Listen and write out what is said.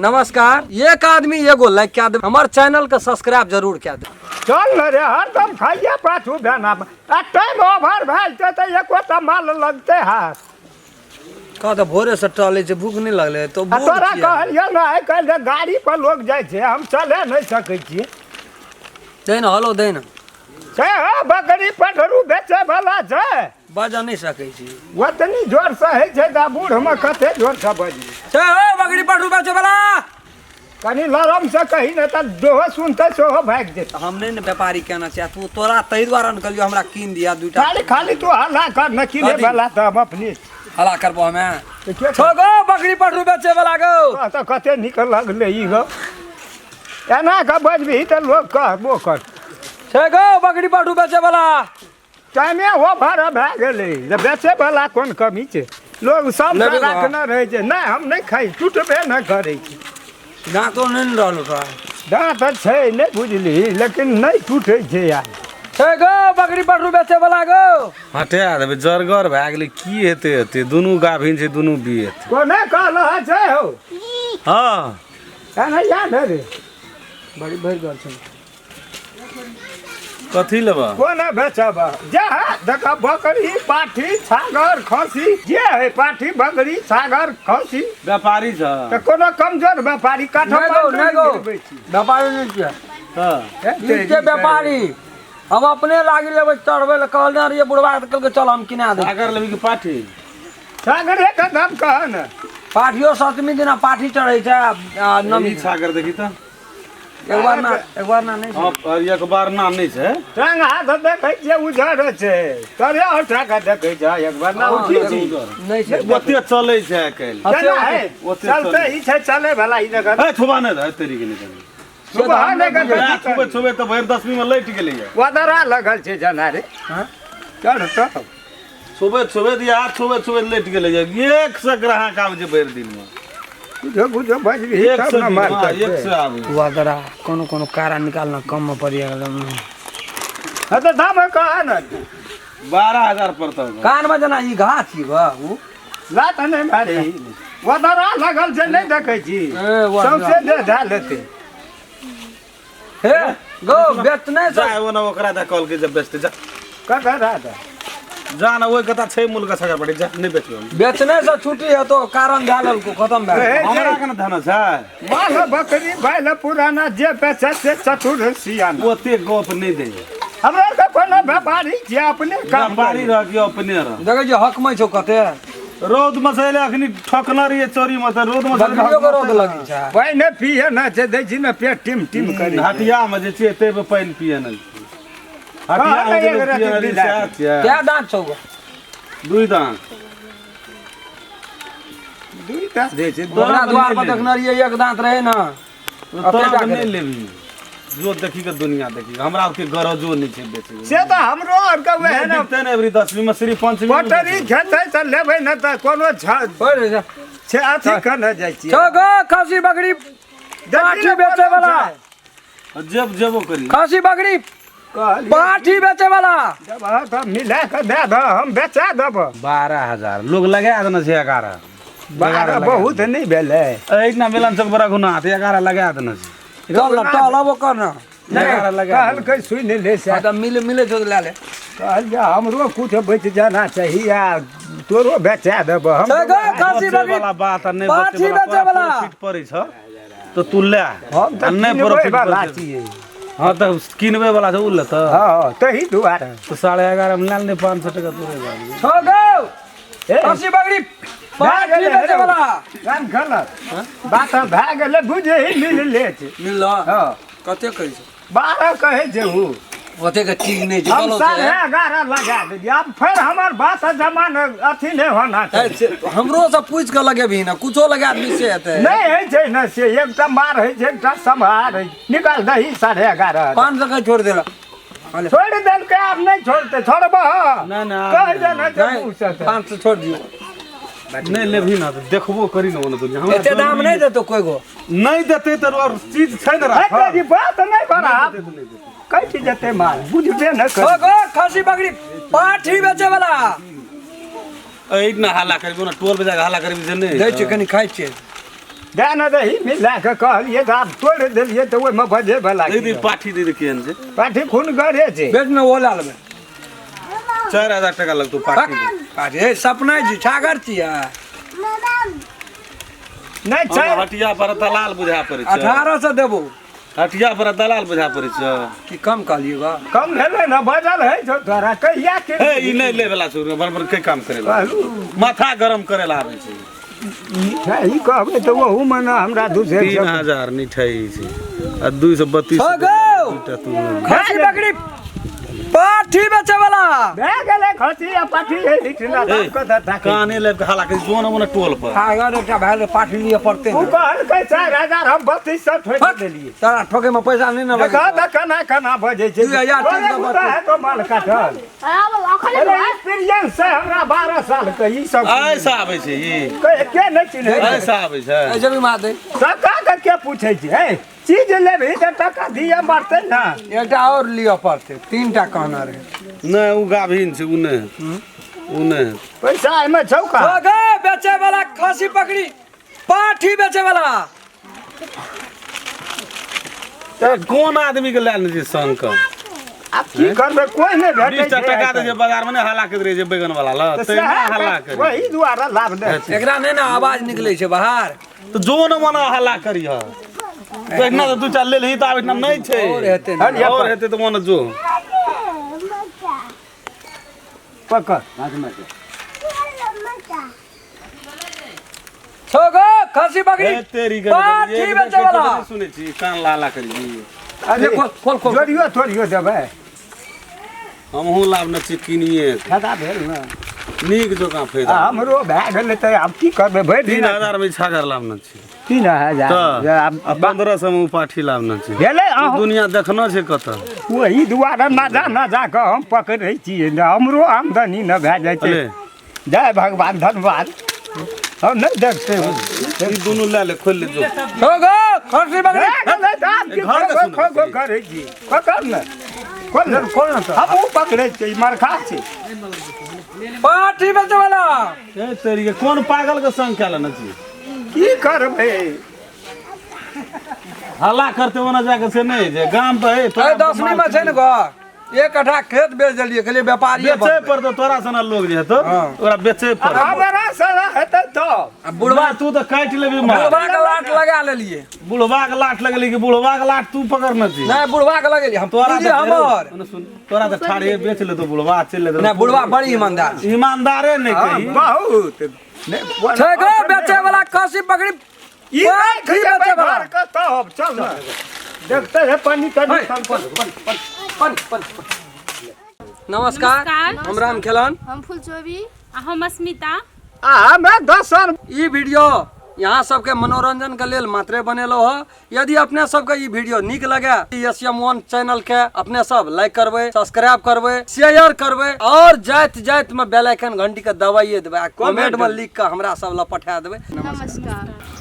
नमस्कार। एक आदमी एगो लाइक कए देब, हमर चैनल के सब्सक्राइब जरूर कए देब। चल न रे, हरदम खाइए पाछू भेना आ टाइम ओवर भेल छै तऽ एकोटा माल लगतै हाथ। कह तऽ भोरे से टहलै छै, भूख नहि लगलै तो? आ बूढ़ तोरा छियै। कहलियै ने, आइ काल्हि जे गाड़ी पर लोग जाइ छै, हम चले नहि सकै छियै। दे ने, हेलो, दे ने। छै हँ, बकरी पठरू बेचै वाला छै। बाजऽ नहि सकै छी। ओतनी जोरसँ होइ छै तऽ बूढ़मे कते जोरसँ बजबै? छै हो बकरी पठरू बेचै वाला? कनि लरमसँ कही ने तऽ जेहो सुनतै सेहो भागि जेतै। हम नहि ने व्यापारी केना छै तू, तोरा ताहि दुआरे ने कहलियौ हमरा कीन दिया दूटा। खाली खाली तू हल्ला कर ने, किने कथी? वाला तऽ हम अपने छी। हल्ला करबो हमे? तऽ के छौ गो बकरी पठरू बेचै वाला गो? कह तऽ कते नीक लगलै ई गो। एना कऽ बजबिही तऽ लोक कहबो कर। छै गो बकरी पठरू बेचै वाला? टाइमे ओवर भए गेलै जे बेचै वाला कोन कमी छै? लोग सब लेबै गो? राखने रहै छै। नहि, हम नहि खाइ, टूटबे नहि करै छै। दाँतो नहि ने रहलो तोरा। दाँत छै नहि बुझली, लेकिन नहि टूटै छै यार। छै गो बकरी पठरू बेचै वाला गो? हटा देबै, जरगर भए गेलै। की हेतै? हेतै दुनू गाभिन छै, दुनू बिएतै। कोने कहल छै हौ? हँ। एना या ने रे। बड़ी भरि गेल छै। कथी लेबह? कोना बेचब? जे है देख, बकरी, पाठी, छागर, खस्सी जे है, पाठी, बकरी, छागर, खस्सी। व्यापारी छ? तऽ कोनो कमजोर व्यापारी काठ नहि गो, नहि गो, व्यापारी नहि छियै। हँ। ई छै व्यापारी, हम अपने लागि लेबै चढ़बै लए। कहने रहियै बुढ़वा के, कहलकै चल हम किना दे। सागर लेबही कि पाठी? छागरे के दाम कह ने। पाठियो सप्तमी दिना पाठी चढ़ै छै आ नवमी। ई छागर देखी तऽ। एक बार ना, एक बार ना नहि छै। हँ, एक बार नाम नहि छै। टांग हाथ देखै छियै, उजर छै, तोरे हटा के देखै छै, एक बार ना उठी छी। नहि छै। ओते चलै छै आइ काल्हि। केना है? ओते चलते चलै। ई छै, चले वाला ई जगह। ए, छुबा नहि दे तेरी के, नहि सुबह नहि के। छुबे छुबे तऽ भरि दसवीं में लटि गेलैया। वदरा लगल छै जना रे। चढ़ तऽ छुबे छुबे दिया, छुबे छुबे लटि गेलैया। एक सए ग्राहक आबै छै भरि दिन में। बुझो बुझो बजबी एक तब सए ने मार। दिन, हँ, एक सए आबै। वदरा कोनो कोनो कारा निकालना कम में पड़ि गेल। हँ तऽ दाम कह ने। 12,000 पड़तौ। कान में जेना ई घास छी बा उ। लात नहि मारी, वदरा लगल छै, नहि देखै छी? ए, वदरा। सौंसे देह धए लेतै। हे गो, बेचने जा से ओना ओकरा दे, कहलकै जे बेचतै, जा। ककरा दे? जा ने, ओहि कता छै मुलका सगर पड़े, जा, नहि बेचबै हम। बेचने से छुट्टी है तो कारण धए लेलको, खत्म भए गेल। रहै छै। हमरा केना धन छै? माल बकरी बैल पुराना जे बेचे से चतुर सियाना। ओते गप नहि दे। हमरा आरके कोनो व्यापारी छियै, अपने काम व्यापारी रह कि अपने रह। देखै छियै हकमै छौ कते। रौद में से एलै अखनी, ठकने रहियै चोरी में, तऽ रौद में से बकरियो के रौद लगै छै। पानि पिए न छै, दै छी ने पेट टिम टिम करै छै। हटिया में जे छियै ताहि पे पानि पिए नहि छियै। हटिया में जे एक लोक रत्ती पिए नहि बिला। सएह छियै। कै दाँत छौ गो? दुइ दाँत। दुइ टा दै छै। ओकरा द्वार पर देखने रहियै, एक दाँत रहै ने। तोरा टा तऽ नहि के लेबही, जो देखी के दुनिया देखी, हमरा ओते गरजो नहि छै बेचै के। से तऽ हमरो आरके वएह नहि ने। बिकतै ने अबरी दसवीं में, श्री पंचमी में। पटरी खेतै तऽ लेबै ने तऽ कोनो छोड़ि दे। छै अथी कने जाइ छियै। छौ गो खस्सी बकरी देखी पाठी ने बेचै वाला? छै। जेब जेबो करी। खस्सी बकरी कहलियै, पाठी बेचै वाला? देबह तऽ मिला कऽ दए दह, हम बेचा देबह। 12,000 लोग लगा देने छै, 11। 12 बहुत नहि भेलै? एहिना मिलन चौक पर रघुनाथ 11 लगा देने छै। चल ने, टहलबो कर ने। 11 लगा। कहलकै सुनि ले से। हाँ, तऽ मिले मिले छौ तऽ लए ले। कहलियै हमरो कुछ बचि जाना चाही आ तोरो बेचा देबह हम। छौ गो खस्सी बचे बकरी वाला बात आ नहि पाठी बचे वाला, बेचै वाला। प्रॉफिट पड़ै छ तऽ तू ले। हम आ तऽ नहि किनबै प्रॉफिट वाला पड़ै छै। छियै। हँ तऽ किनबै वाला छै, ओ लेतऽ। हँ, तही दुआरे। तऽ 11.5 मे लए ले, 500 टका तोरे भए गेल। छौ गो हे, खस्सी बकरी भए पाठी गेलै बेचै हे रौ। वाला? काम गलत बात भए गेलै, बुझे ही मिल ले छै। मिलल? हँ। कते कहै छै? 12 कहै छै उ। ओते के चीज नहि छै। हम गलत छै। 11.5 लगा देलियै, आब फेर हमर बात जमान अथी नहि होना ए, चाही। हमरो से पूछि के लगेबही ने, कुछो लगा देबही से हेतै? नहि होइ छै ने से, एकटा मार होइ छै, एकटा सम्हार होइ। निकाल दही 11.5। 500 के छोड़ि देलक। छोड़ि देलकै, आब नहि छोड़तै, छोड़बह? नहि, नहि, आब कहि देने छै नहि, मुँहसँ तऽ। 500 छोड़ि दियौ। नहि लेबही ने तऽ देखबो करी ने ओने दुनिया हमरा। एते दाम नहि देतौ कोइ गो। नहि देतै तऽ और चीज छै ने हे राखल। तेरी बात नहि बड़ा नहि देतै तऽ नहि देतै। कटि जेतै माल, बुझबे नहि छौ कर। गो खस्सी बकरी पाठी बेचै वाला? एहि ने हल्ला करबी ने, टोल पे जाके हल्ला करबी से नहि। दै छियै, कनि खाइ छियै। दए ने दही मिला कऽ कहलियै तऽ आब तोड़ि देलियै तऽ ओहिमे बजे वला दीदी पाठी दीदी केहन छै? पाठी खून गरे छै। बेच ने ओ लए लेबै। 4000 टका लगतौ पाठी। अरे सपना छी छागर छियै। नहि छै। हटिया पर दलाल बुझा पड़ै छै। 1800 देबो। हटिया पर दलाल बुझा पड़ै छै। कि कम कहलियै बा? कम भेलै ने बजल है छौ तोरा कहिया के हे ई नहि ले वाला छौ बड़ बड़ के काम करेला माथा गरम करेला आबै छै। ई कहबै तऽ ओहूमे ने हमरा दूसरे 3000 निठाई छै आ 232 खसी बकरी पाठी बेचे वाला भए गेलै खसी आ पाठी काने लेब के हाला के जोन मने टोल पर अगर एकटा भए गेलै पाठी लिए पड़तै। ओ कहलकै 4000 हम 3200 ठोकि देलियै। तोरा ठोके में पैसा नहि ने लगै। देखऽ केना केना बजै छै। 2000 है तो माल काटल एक्सपीरियंस है हमरा 12 साल के ई सब ऐसा आबै छै ई के नहि चिन्है ऐसा आबै छै। ऐसे भी मार दे टका के के पूछै छै? हे चीज लेबही तऽ टका दिअ पड़तै ने। एकटा और लिअ पड़तै 3टा कहना रहे। नहि ओ गाभिन छै ओ नहि ओ नहि पैसा एहिमे छौ का? बेचे वाला खसी पकड़ी पाठी बेचे वाला। तऽ कोन आदमी के लए लेने छै संग के? आब की करबै कोइ नहि भेटै 20 टका दै छै बाजार मे नहि हल्ला करैत रहै छै बैगन वाला लग तहिना हल्ला करी वही दुआरे लाभ नहि। एकरा नहि ने आवाज निकलै छै बाहर तऽ जोन मना हल्ला करिह तहिना तऽ 2-4 लेलही तऽ आब एहिना नहि छै। और हेतै और हेतै तऽ मने जो पकड़ छोगो खसी बकरी तेरी पाठी बेचे वाला। सुनै छी कान लाला करी। अरे खोल खोल खोल जोड़ियो तोड़ियो देबै। हमहूँ लाभ न छी किनिए फायदा भेल ने नीक जकाँ फायदा हमरो भए गेलै तऽ आब की करबै भरि दिन 3000 मे छागर लाभ न छी 3000 1500 मे पाठी लाभ न छी भेलै। दुनिया देखना छै कतऽ ओही दुआरे ना जा कऽ हम पकड़ै छियै ने हमरो आमदनी न भए जाइ छै। जय भगवान धन्यवाद। हम नहि देखते ई दुनू लए ले खोलि ले जो। खसी बकरी करै छी पकड़ ने खोल ने खोल ने हमहूँ पकड़ै छियै मरखा छै पाठी बेचे वाला। तेरी के कोन पागल के संग कए लेने छी? की करबै हल्ला करते ओना जाके से नहि जे गाम तऽ है 10वीं में छै ने घर 1 कट्ठा खेत बेच देलियै कहलियै व्यापारी बेचे पड़तौ तोरा सना लोग जे हेतौ ओकरा बेचे पड़तौ। हमरा सना हेतै तऽ बुढ़वा तू तऽ काटि लेबही माल। बुढ़वा के लाट लगा लेलियै। बुढ़वा के लाट लगेली कि बुढ़वा के लाट तू पकड़ने छी? नहि बुढ़वा के लगेलियै हम तोरा हमर सुन तोरा तऽ ठाढ़े बेच लेतौ बुढ़वा चलि लेतौ। नहि बुढ़वा बड़ी ईमानदार ईमानदारे नहि कही बहुत छै गो बेचे वाला खसी पकड़ी ई बेचे वाला तब चल ना देखते है पानी तनी। नमस्कार हम राम खेलन हम फुलचोबी आ हम अस्मिता आ हमरा दर्शन। ई वीडियो यहाँ सबके मनोरंजन के लेल मात्रे बनेलो है। यदि अपने सबके ई वीडियो नीक लगे SM1 channel के अपने सब लाइक करबै सब्सक्राइब करबै शेयर करबै और जाइत जाइत में बेल आइकन घंटी के दबाइए देबै आ कमेंट में लिख के हमरा सब ल पठा देबै। नमस्कार।